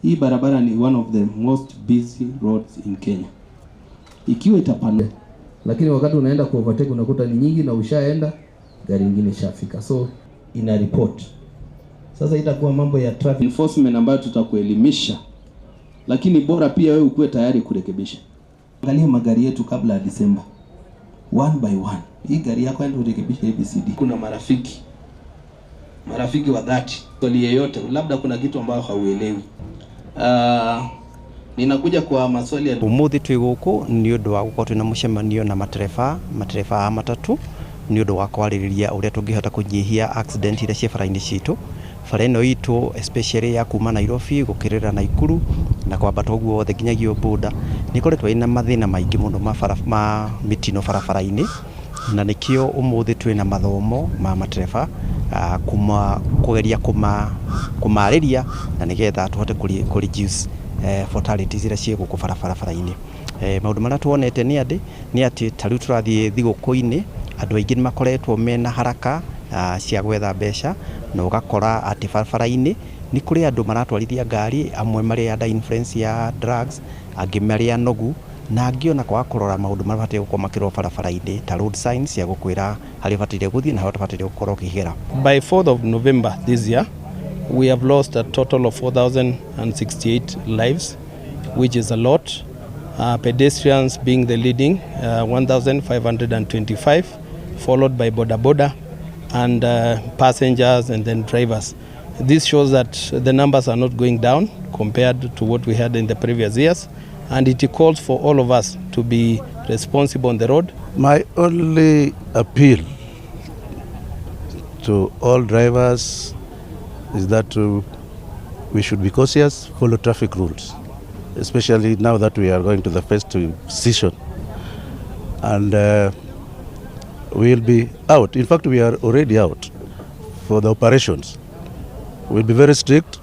Hii barabara ni one of the most busy roads in Kenya. Ikiwa itapanua, lakini wakati unaenda ku overtake unakuta ni nyingi na ushaenda gari ingine ishafika, so ina report. Sasa itakuwa mambo ya traffic enforcement ambayo tutakuelimisha, lakini bora pia wewe ukuwe tayari kurekebisha. Angalia magari yetu kabla ya Disemba, one by one. Hii gari yako enda urekebishe ABCD. Kuna marafiki marafiki wa dhati, swali yeyote, labda kuna kitu ambayo hauelewi. Ninakuja kwa maswali ya Umuthi twi guku ni undu wa gukorwo twina mucemanio na matereba matereba a matatu ni undu wa kwaririria uria tungihota kunyihia accident iria ciĩ bara-inĩ citũ. Bara ĩno itũ especially ya kuma Nairobi gũkĩrĩra Naikuru na kwambata ũguo wothe nginyagia Boda nĩ ĩkoretwo ĩna mathĩna maingĩ mũno ma bara, ma mĩtino barabara-inĩ, na nĩkĩo ũmũthĩ twĩna mathomo ma matereba kuma kũgeria kũmarĩria na nĩgetha tũhote kũ reduce fatalities iria ciĩ gũkũ barabara-inĩ. Maũndũ marĩa tuonete nĩ atĩ ta rĩu tũrathiĩ thigũkũ-inĩ, andũ aingĩ nĩ makoretwo mena haraka cia gwetha mbeca, na ũgakora atĩ barabara-inĩ nĩ kũrĩ andũ maratwarithia ngari, amwe marĩ under influence ya drugs, angĩ marĩ anogu, na angĩ ona kwaga kũrora maũndũ marĩa mabatiĩ gũkorwo makĩrorwo barabara-inĩ ta road signs cia gũkwĩra harĩa ũbataire gũthiĩ na harĩa ũtabataire gũkorwo ũkĩgera. By 4th of November this year, we have lost a total of 4,068 lives, which is a lot. Pedestrians being the leading, 1,525, followed by boda boda and passengers and then drivers. This shows that the numbers are not going down compared to what we had in the previous years, and it calls for all of us to be responsible on the road. My only appeal to all drivers is that we should be cautious, follow traffic rules, especially now that we are going to the festive season. And we'll be out. In fact, we are already out for the operations. We'll be very strict.